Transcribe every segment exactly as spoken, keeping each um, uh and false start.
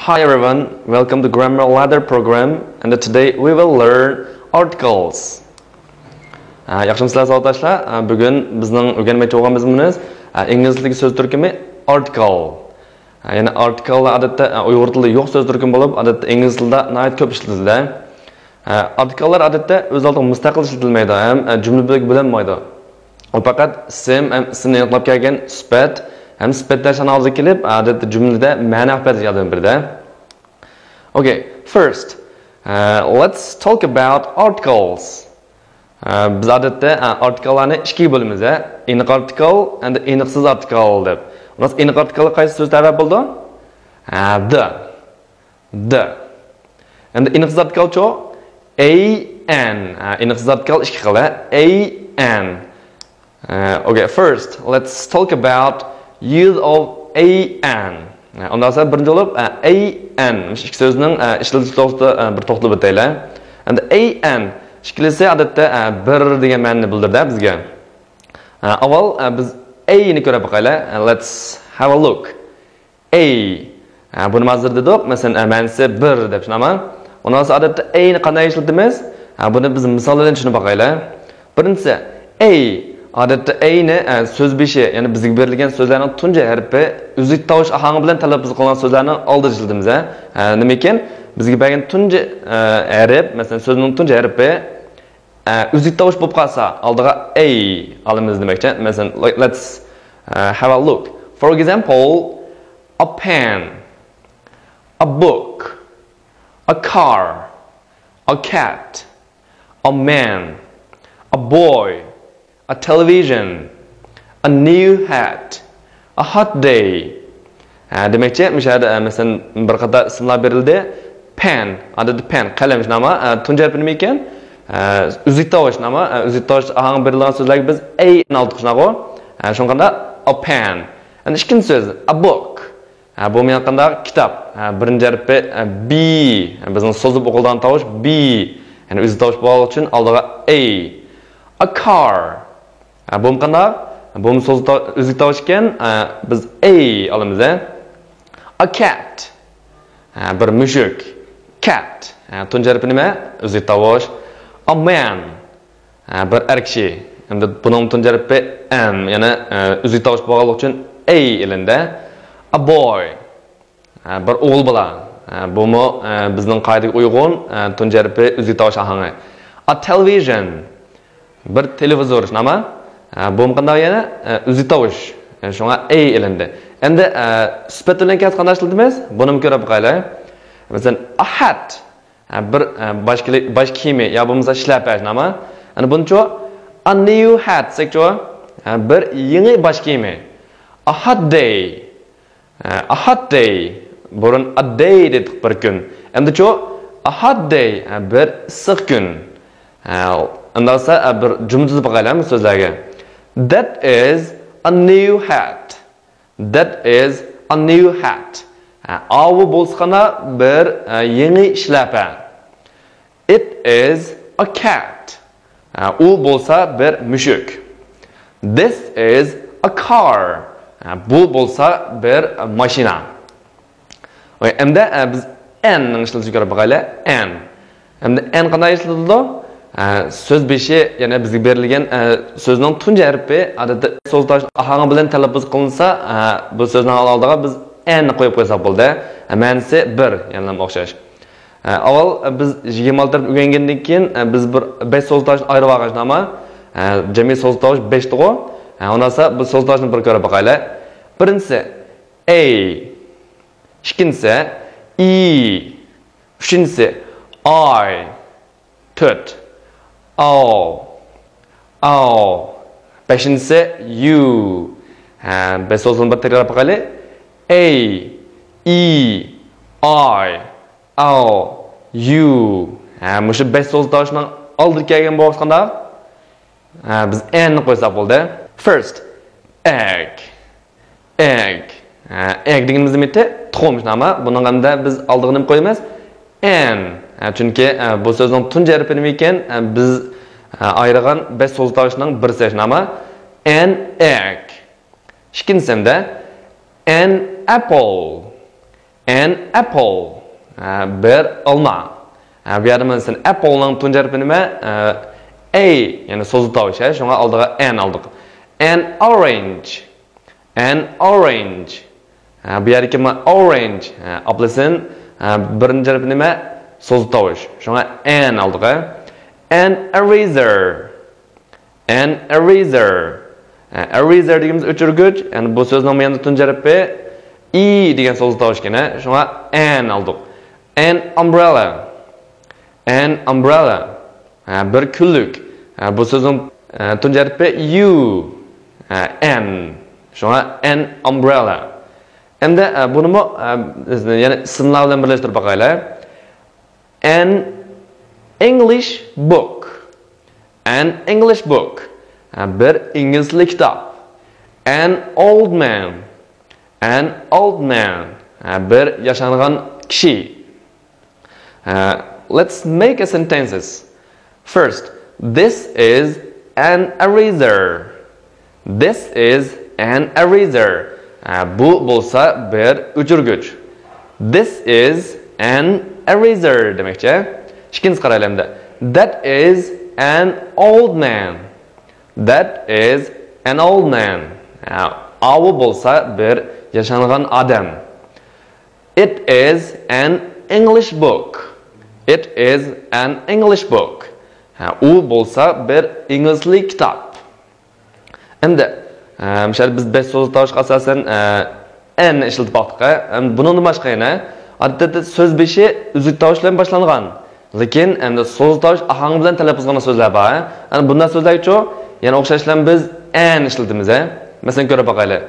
Hi everyone, welcome to Grammar Ladder program, and today we will learn articles. ئە، ياخشىمۇسىلەر ساۋاقداشلار؟ ئە، بۈگۈن بىزنىڭ ئۆگەنمەكچى بولغان بىزمىنىز، ئە، ئىنگلىز تىلىدىكى سۆز تۈركۈمى article. ئە، يەنى ئارتىكللار ئادەتتە، ئە، ئۇيغۇر تىلىدا يوق سۆز تۈركۈمى بولۇپ، ئادەتتە ئىنگلىز تىلىدا ناھايىتى كۆپ ئىشلىتىلىدۇ. ئە، ئارتىكللار ئادەتتە ئۆز ئالدىغا مۇستەقىل ئىشلىتىلمەيدۇ ھەم، ئە، جۈملە بۆلىكى بۆلەنمەيدۇ. ئۇ پەقەت ئىسىم ھەم ئىسىمنى ئېنىقلاپ كەلگەن سۈپەت ھەم سۈپەتلەر سانى ئالدىغا كېلىپ، ئادەتتە جۈملىدە مەنە ئىپادىلەشكە ياردەم بېرىدۇ. Okay, first, uh, let's talk about articles. ئە، بىز ئادەتتە، ئە، ئارتىكللارنى ئىككىگە بۆلىمىز، ئە، ئېنىق ئارتىكل ھەمدە ئېنىقسىز ئارتىكل دەپ. ئۇنىڭ ئېنىق ئارتىكلغا قايسى سۆز تەۋە بولىدۇ؟ ئە، the. The. ئەمدى ئېنىقسىز ئارتىكلچۇ؟ A N. ئە، ئېنىقسىز ئارتىكل ئىككى خىل، ئە. A N. ئە، okay, first, let's talk about use of A N. ئە، ئۇنداق بولسا بىرىنچى بولۇپ، ئە، A N. مۇشۇ ئىككى سۆزنىڭ، ئە، ئىشلىتىلىش توغرىسىدا، ئە، بىر توختىلىپ ئۆتەيلى. ئەمدى A N ئىككىلىسى ئادەتتە، ئە، بىر دېگەن مەنىنى بىلدۈرىدۇ بىزگە. ئە، ئاۋۋال، ئە، بىز A نى كۆرۈپ باقايلى. ئە، let's have a look. A. ئە، بۇنى ھازىر دېدۇق. مەسىلەن، ئە، مەنىسى بىر دەپ شۇنداقمۇ؟ ئۇنىڭ ئادەتتە A نى قانداق ئىشلىتىمىز؟ ئە، بۇنى بىز مىسال بىلەن چۈشىنىپ باقايلى. بىرىنچىسى، A. ئادەتتە A نى، ئە، سۆز بېشى، يەنى بىزگە بېرىلگەن سۆزلەرنىڭ تۇنجى ھەرپى ئۈزۈك تاۋۇش ئاھاڭى بىلەن تەلەپپۇز قىلىنغان سۆزلەرنىڭ ئالدىدا ئىشلىتىمىز، ھە. ئە، نېمىكىن؟ بىزگە بەرگەن تۇنجى، ئە، ھەرپ، مەسىلەن، سۆزنىڭ تۇنجى ھەرپى، ئە، ئۈزۈك تاۋۇش بولۇپ قالسا، ئالدىغا A ئالىمىز دېمەكچى. مەسىلەن، like, let's, uh, have a look. For example, a pen, a book, a car, a cat, a man, a boy, a television, a new hat, a hot day. ھە، دېمەكچى، مۇشۇ يەردە، ئە، مەسىلەن، بىر قاتار ئىسىملار بېرىلدى. Pen، ئادەتتە pen، قەلەم شۇنداقمۇ؟ ئە، تۇنجى ھەرپى نېمە ئىكەن؟ ئە، ئۈزۈك تاۋۇش شۇنداقمۇ؟ ئە، ئۈزۈك تاۋۇش ئاھاڭى بېرىلگەن سۆزلەرگە بىز A نى ئالدۇق شۇنداقمۇ؟ ئە، شۇنىڭغا قاراپ، a pen. ئەمدى ئىككىنچى سۆز، a book. ھە، بۇمۇ يەنە قانداق؟ كىتاب. ھە، بىرىنچى ھەرپى، ھە، B. ھە، بىزنىڭ سوزۇپ ئوقۇلىدىغان تاۋۇش B. يەنى ئۈزۈك تاۋۇش بولغانلىقى ئۈچۈن ئالدىغا A. A car. ھە، بۇمۇ قانداق؟ بۇمۇ سوزۇق تا-، ئۈزۈك تاۋۇش ئىكەن. ھە، بىز A ئالىمىز، ھە. A cat. ھە، بىر مۈشۈك. Cat. ھە، تۇنجى ھەرپى نېمە؟ ئۈزۈك تاۋۇش. A man. ھە، بىر ئەر كىشى. ئەمدى بۇنىڭ تۇنجى ھەرپى M، يەنى، ئە، ئۈزۈك تاۋۇش بولغانلىقى ئۈچۈن A ئېلىندى. A boy. ھە، بىر ئوغۇل بالا. ھە، بۇمۇ، ئە، بىزنىڭ قائىدىگە ئۇيغۇن، ئە، تۇنجى ھەرپى ئۈزۈك تاۋۇش ئاھاڭى. A television. بىر تېلېۋىزور، شۇنداقمۇ؟ ھە، بۇمۇ قانداق يەنە؟ ئە، ئۈزۈك تاۋۇش. ئە، شۇڭا A ئېلىندى. ئەمدى، ئە، سۈپەت بىلەن كەلسە قانداق ئىشلىتىمىز؟ بۇنىمۇ كۆرۈپ باقايلى. مەسىلەن، a hat. ھە، بىر، ھە، باش كىلى-، باش كىيىمى يا بولمىسا شىلەپە، شۇنداقمۇ؟ ئەنە بۇنىچۇ؟ A new hat دېسەكچۇ؟ ھە، بىر يېڭى باش كىيىمى. A hot day. ھە، a hot day. بۇرۇن a day دېدۇق، بىر كۈن. ئەمدىچۇ؟ A hot day. ھە، بىر ئىسسىق كۈن. ھە، ئۇنداقسا، ھە، بىر جۈملە تۈزۈپ باقايلى بۇ سۆزلەرگە. That is a new hat. That is a new hat. ھە، ئاۋۇ بولسا قانداق؟ بىر، ئە، يېڭى شىلەپە. It is a cat. ھە، ئۇ بولسا بىر مۈشۈك. This is a car. ھە، بۇ بولسا بىر ماشىنا. ئەمدى، ئە، بىز N نىڭ ئىشلىتىشىنى كۆرۈپ باقايلى. N. ئەمدى N قانداق ئىشلىتىلىدۇ؟ ئە، سۆز بېشى، يەنى بىزگە بېرىلگەن، ئە، سۆزنىڭ تۇنجى ھەرپى، ئادەتتە، سوزۇلتاۋۇش ئاھاڭى بىلەن تەلەپپۇز قىلىنسا، ئە، بۇ سۆزنىڭ ئالدىغا بىز N نى قويۇپ قويساق بولدى. ئە، مەنىسى بىر، يەنىلا ئوخشاش. ئە، ئاۋۋال، ئە، بىز يىگىرمە ئالتە تەرەپ ئۆگەنگەندىن كېيىن، ئە، بىز بىر بەش سوزۇلتاۋۇشنى ئايرىۋالغان، ئەمما، ئە، جەمئىي سوزۇلتاۋۇش بەشتىغۇ. ئە، ئۇنداقسا بىز سوزۇلتاۋۇشنى بىر كۆرۈپ باقايلى. بىرىنچىسى A. ئىككىنچىسى E. ئۈچىنچىسى I. تۆت. Ow. Ow. بەشىنچىسى U. ھە، بەش سوزۇلما بىر تەكرارلاپ باقايلى. A, E, I, ow, U. ھە، مۇشۇ بەش سوزۇلتاۋۇشنىڭ ئالدىدا كەلگەن بولسا قانداق؟ ھە، بىز N نى قويساق بولدى. First, egg. Egg. ھە، egg دېگىنىمىز نېمە؟ تۇخۇم، شۇنداقمۇ؟ بۇنىڭ ئەمدى بىز ئالدىغا نېمە قويىمىز؟ N. ھە، چۈنكى، ھە، بۇ سۆزنىڭ تۇنجى ھەرپى نېمە ئىكەن؟ ھە، بىز، ھە، ئايرىغان بەش سوزۇلتاۋۇشنىڭ بىرسى، شۇنداقمۇ؟ An egg. ئىككىنچىسى ئەمدى an apple. An apple. ھە، بىر ئالما. ھە، بۇ يەردە مەسىلەن، apple نىڭ تۇنجى ھەرپى نېمە؟ ھە، A، يەنى سوزۇق تاۋۇش، ھە، شۇڭا ئالدىغا an ئالدۇق. An orange. An orange. ھە، بۇ يەردىكى ما orange، ھە، ئاپېلسىن، ھە، بىرىنچى ھەرپى نېمە؟ سوزۇق تاۋۇش. شۇڭا an ئالدىغا. An eraser. An eraser. ھە، eraser دېگىنىمىز ئۆچۈرگۈچ. يەنى بۇ سۆزنىڭ يەنە تۇنجى ھەرپى E دېگەن سوزۇق تاۋۇش ئىكەن، ھە. شۇڭا an ئالدۇق. An umbrella. An umbrella. ھە، بىر كۈنلۈك. ھە، بۇ سۆزنىڭ، ھە، تۇنجى ھەرپى U. ھە، an. شۇڭا an umbrella. ئەمدى، ھە، بۇنىمۇ، ھە، بىز يەنە ئىسىملار بىلەن بىرلەشتۈرۈپ باقايلى. An English book. An English book. ھە، بىر ئىنگلىز تىلى كىتاب. An old man. An old man. ھە، بىر ياشانغان كىشى. ھە، let's make a sentences. First, this is an eraser. This is an eraser. ھە، بۇ بولسا بىر ئۆچۈرگۈچ. This is an eraser دېمەكچى. ئىككىنچىسى قارايلى ئەمدى. That is an old man. That is an old man. ھە، ئاۋۇ بولسا بىر ياشانغان ئادەم. It is an English book. It is an English book. ھە، ئۇ بولسا بىر ئىنگلىز تىلى كىتاب. ئەمدى، ھە، مىسال بىز بەش سوزۇق تاۋۇشقا ئاساسەن، ھە، an نى ئىشلىتىپ باقتۇق، ھە. ئەمدى بۇنىڭدىن باشقا يەنە، ئادەتتە سۆز بېشى ئۈزۈك تاۋۇش بىلەن باشلانغان. لېكىن ئەمدى سوزۇق تاۋۇش ئاھاڭى بىلەن تەلەپپۇز قىلغان سۆزلەر بار، ھە. ئەنە بۇنداق سۆزلەرگىچۇ يەنە ئوخشاش بىلەن بىز an ئىشلىتىمىز، ھە. مەسىلەن، كۆرۈپ باقايلى.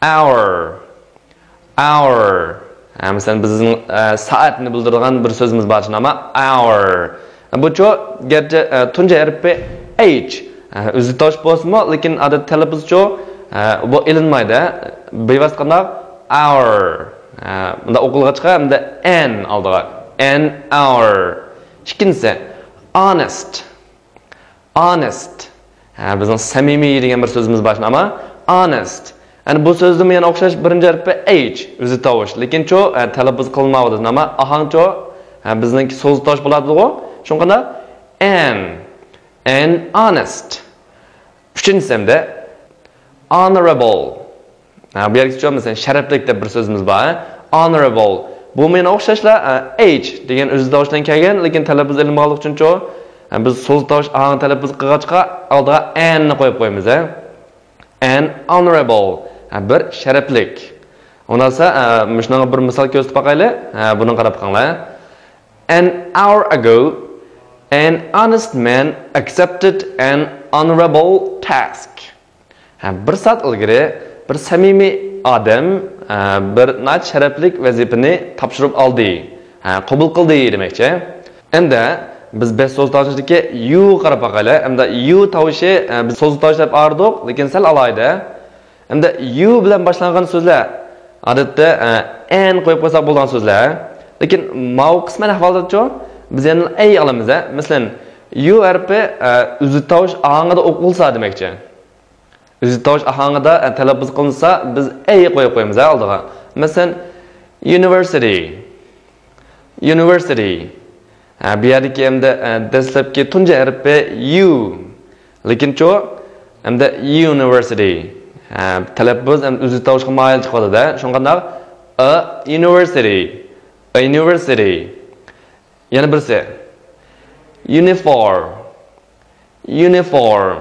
Hour. Hour. ھە، مەسىلەن، بىزنىڭ، ئە، سائەتنى بىلدۈرىدىغان بىر سۆزىمىز بار، شۇنداقمۇ؟ Hour. بۇچۇ، گەرچە، ئە، تۇنجى ھەرپى H، ئە، ئۈزۈك تاۋۇش بولسىمۇ، لېكىن ئادەتتە تەلەپپۇزچۇ، ئە، بۇ ئېلىنمايدۇ. بىۋاسىتە قانداق؟ Hour. ئە، بۇنداق ئوقۇلغاچقا، ھەمدە an ئالدىغا. An hour. ئىككىنچىسى، honest. Honest. ھە، بىزنىڭ سەمىمىي دېگەن بىر سۆزىمىز بار، ئەمما honest. يەنى بۇ سۆزدىمۇ يەنە ئوخشاش بىرىنچى ھەرپى H، ئۈزۈك تاۋۇش. لېكىنچۇ، ھە، تەلەپپۇز قىلىنمايۋاتىدۇ. ئەمما ئاھاڭچۇ، ھە، بىزنىڭكى سوزۇق تاۋۇش بولاتىدىغۇ. شۇڭا قانداق؟ An. An honest. ئۈچىنچىسى ئەمدى honorable. ھە، بۇ يەرگىچۇ، مەسىلەن، شەرەپلىك دەپ بىر سۆزىمىز بار. Honorable. بۇمۇ يەنە ئوخشاشلا، ھە، H دېگەن ئۈزۈك تاۋۇش بىلەن كەلگەن، لېكىن تەلەپپۇز ئېلىنمىغانلىقى ئۈچۈنچۇ، ھە، بىز سوزۇق تاۋۇش ئاھاڭ تەلەپپۇز قىلغاچقا، ئالدىغا an نى قويۇپ قويىمىز، ھە. An honorable. ھە، بىر شەرەپلىك. ئۇنداقسا، ھە، مۇشۇنىڭغا بىر مىسال كۆرسىتىپ باقايلى. ھە، بۇنى قاراپ بېقىڭلار. An hour ago, an honest man accepted an honorable task. ھە، بىر سائەت ئىلگىرى بىر سەمىمىي ئادەم، ھە، بىر ناھايىتى شەرەپلىك ۋەزىپىنى تاپشۇرۇپ ئالدى. ھە، قوبۇل قىلدى دېمەكچى. ئەمدى بىز بەش سوزۇق تاۋۇشىدىكى U قاراپ باقايلى. ئەمدى U تاۋۇشى، ھە، بىز سوزۇق تاۋۇش دەپ ئايرىدۇق، لېكىن سەل ئالاھىدە. ئەمدى U بىلەن باشلانغان سۆزلەر، ئادەتتە، ئە، an قويۇپ قويساق بولىدىغان سۆزلەر. لېكىن ماۋۇ قىسمەن ئەھۋالدىچۇ، بىز يەنە a ئالىمىز، ئە. مەسىلەن، U ھەرپى، ئە، ئۈزۈك تاۋۇش ئاھاڭىدا ئوقۇلسا دېمەكچى. ئۈزۈك تاۋۇش ئاھاڭىدا، ئە، تەلەپپۇز قىلىنسا، بىز a قويۇپ قويىمىز، ئە، ئالدىغا. مەسىلەن، university. University. ھە، بۇ يەردىكى ئەمدى، ئە، دەسلەپكى تۇنجى ھەرپى U. لېكىنچۇ، ئەمدى university. ھە، تەلەپپۇز ئەمدى ئۈزۈك تاۋۇشقا مايىل چىقىۋاتىدۇ. شۇڭا قانداق؟ A university. A university. يەنە بىرسى. Uniform. Uniform.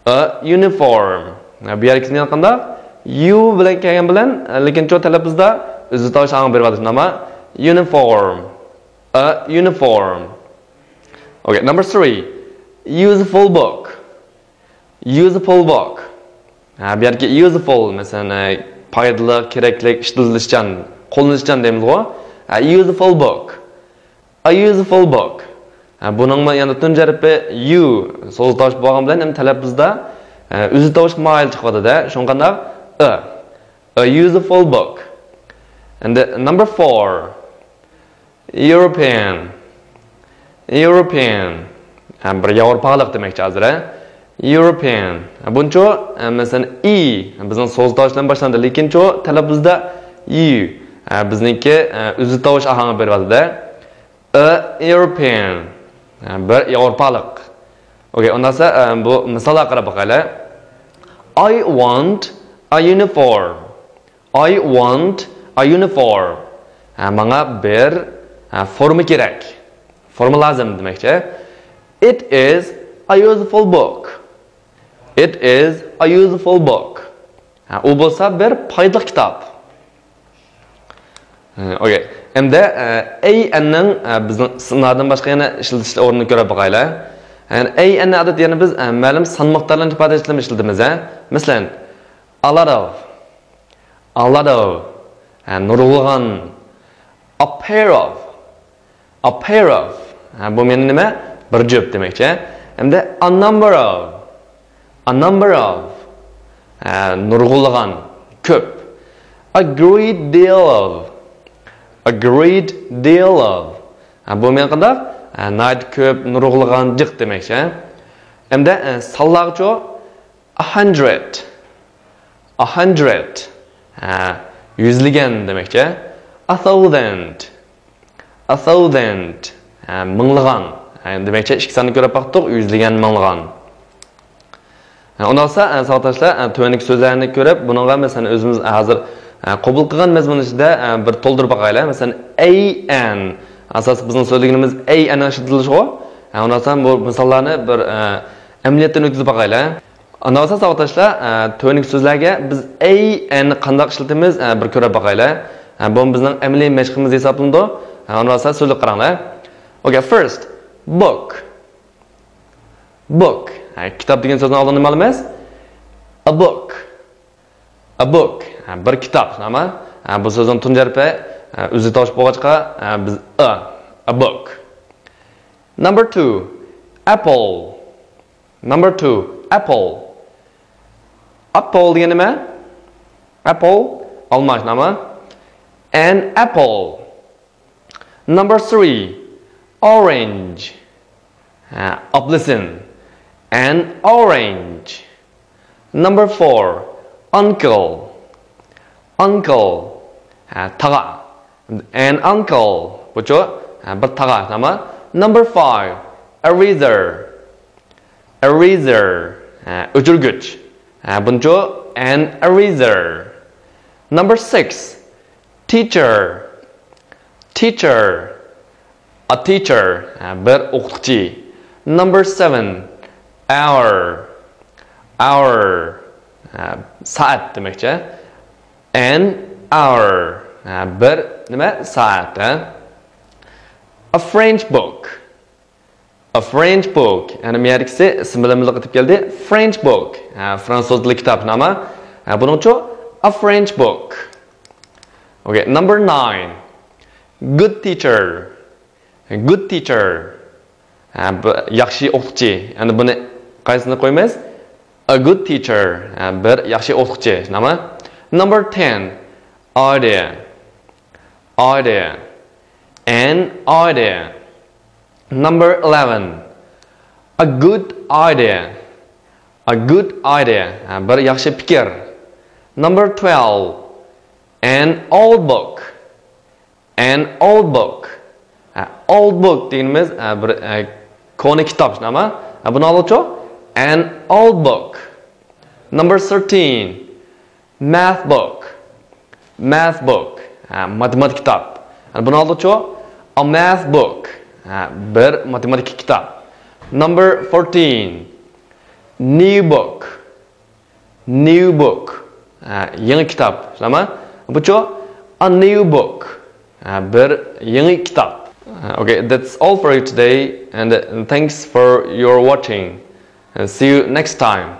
A uniform. ھە، بۇ يەرگە قانداق؟ U بىلەن كەلگەن بىلەن، لېكىنچۇ تەلەپپۇزدا ئۈزۈك تاۋۇش ئاڭ بېرىۋاتىدۇ. نېمە؟ Uniform. A uniform. Okay, number three. Useful book. Useful book. ھە، بۇ يەردىكى useful، مەسىلەن، پايدىلىق، كېرەكلىك، ئىشلىتىلىشچان، قوللىنىشچان دەيمىزغۇ. ھە، useful book. A useful book. ھە، بۇنىڭمۇ يەنە تۇنجى ھەرپى U سوزۇق تاۋۇش بولغان بىلەن ھەم تەلەپپۇزدا، ھە، ئۈزۈك تاۋۇشقا مايىل چىقىۋاتىدۇ. شۇڭا قانداق؟ A. A useful book. And the number four. European. European. ھە، بىر ياۋروپالىق دېمەكچى ھازىر، ھە. European. بۇنچۇ، ئە، مەسىلەن، E بىزنىڭ سوزۇق تاۋۇش بىلەن باشلىنىدۇ، لېكىنچۇ تەلەپپۇزدا U، ئە، بىزنىڭكى، ئە، ئۈزۈل تاۋۇش ئاھاڭى بېرىۋاتىدۇ. A European. ئە، بىر ياۋروپالىق. ئوكەي، ئۇنداقسا، ئە، بۇ مىسالغا قاراپ باقايلى. I want a uniform. I want a uniform. ئە، ماڭا بىر، ئە، فورما كېرەك. فورما لازىم دېمەكچى. It is a useful book. It is a useful book. ھە، ئۇ بولسا بىر پايدىلىق كىتاب. ھە، ئوكەي. ئەمدى، ئە، A N نىڭ، ئە، بىزنىڭ ئىسىملاردىن باشقا يەنە ئىشلىتىش ئورنىنى كۆرۈپ باقايلى. يەنى A N نى ئادەتتە يەنە بىز، ئە، مەلۇم سان مىقدارلىرىنى ئىپادىلەش ئۈچۈن ئىشلىتىمىز، ھە. مەسىلەن، a lot of، a lot of، ھە، نۇرغۇنلىغان. A pair of، a pair of. ھە، بۇ مەنە نېمە؟ بىر جۈپ دېمەكچى. ئەمدى a number of. A number of. ھە، نۇرغۇنلىغان، كۆپ. A great deal of. A great deal of. ھە، بۇ مەنە قانداق؟ ھە، ناھايىتى كۆپ، نۇرغۇنلىغان، جىق دېمەكچى. ئەمدى، ئە، سانلارغىچۇ؟ A hundred. A hundred. ھە، يۈزلىگەن دېمەكچى. A thousand. A thousand. ھە، مىڭلىغان. ھە، دېمەكچى، ئىككى ساننى كۆرۈپ باقتۇق، يۈزلىگەن، مىڭلىغان. ھە، ئۇنداقسا، ھە، ساۋاقداشلار، ھە، تۆۋەندىكى سۆزلەرنى كۆرۈپ، بۇنىڭغا مەسىلەن ئۆزىمىز ھازىر، ھە، قوبۇل قىلغان مەزمۇن ئىچىدە، ھە، بىر تولدۇرۇپ باقايلى. مەسىلەن، A N. ئاساسىي بىزنىڭ سۆزلىگىنىمىز A N ئىشلىتىلىشىغۇ. ھە، ئۇنداقسا بۇ مىساللارنى بىر، ھە، ئەمەلىيەتتىن ئۆتكۈزۈپ باقايلى. ئاندىن بولسا ساۋاقداشلار، ئە، تۆۋەندىكى سۆزلەرگە بىز A N قانداق ئىشلىتىمىز، ئە، بىر كۆرۈپ باقايلى. ئە، بۇ بىزنىڭ ئەمەلىي مەشقىمىز ھېسابلىنىدۇ. ئە، ئاندىن بولسا سۆزلۈك قاراڭلار. Okay, first, book. Book. ئە، كىتاب دېگەن سۆزنىڭ ئالدىدا نېمە ئالىمىز؟ A book. A book. ئە، بىر كىتاب، نېمە؟ ئە، بۇ سۆزنىڭ تۇنجى ھەرپى، ئە، ئۈزۈل تاۋۇش بولغاچقا، ئە، بىز ئە، a book. Number two, apple. Number two, apple. Apple دېگەن نېمە؟ Apple، ئالما، نېمە؟ An apple. Number three, orange. ھە، ئاپېلسىن. An orange. Number four, uncle. Uncle. ھە، تاغا. An uncle. بۇچۇ، ھە، بىر تاغا، نېمە؟ Number five, eraser. Eraser. ھە، ئۆچۈرگۈچ. ھە، بۇنچۇ، an eraser. Number six, teacher. Teacher. A teacher. ھە، بىر ئوقۇتقۇچى. Number seven, hour. Hour. ھە، سائەت دېمەكچى. An hour. ھە، بىر نېمە؟ سائەت، ھە. A French book. A French book. يەنى مەيەردىكىسى ئىسىم بىلەن بىللە قېتىپ كەلدى. French book. ھە، فرانسۇز تىلى كىتابنامە. ھە، بۇنىڭچۇ؟ A French book. Okay, number nine. Good teacher. Good teacher. ھە، بۇ ياخشى ئوقۇتقۇچى. يەنى بۇنى قايسىنى قويىمىز؟ A good teacher. ھە، بىر ياخشى ئوقۇتقۇچى. نېمە؟ Number ten. Idea. Idea. An idea. Number eleven. A good idea. A good idea. ھە، بىر ياخشى پىكىر. Number twelve. An old book. An old book. ھە، old book دېگىنىمىز، ھە، بىر، ھە، كونا كىتاب، نېمە؟ ھە، بۇنى ئالغۇچۇ؟ An old book. Number thirteen. Math book. Math book. ھە، ماتېماتىكا كىتاب. ھە، بۇنى ئالدىچۇ؟ A math book. ھە، بىر ماتېماتىكا كىتاب. Number fourteen. New book. New book. ھە، يېڭى كىتاب. شۇنداقمۇ؟ بۇچۇ؟ A new book. ھە، بىر يېڭى كىتاب. ھە، okay, that's all for you today and thanks for your watching. See you next time.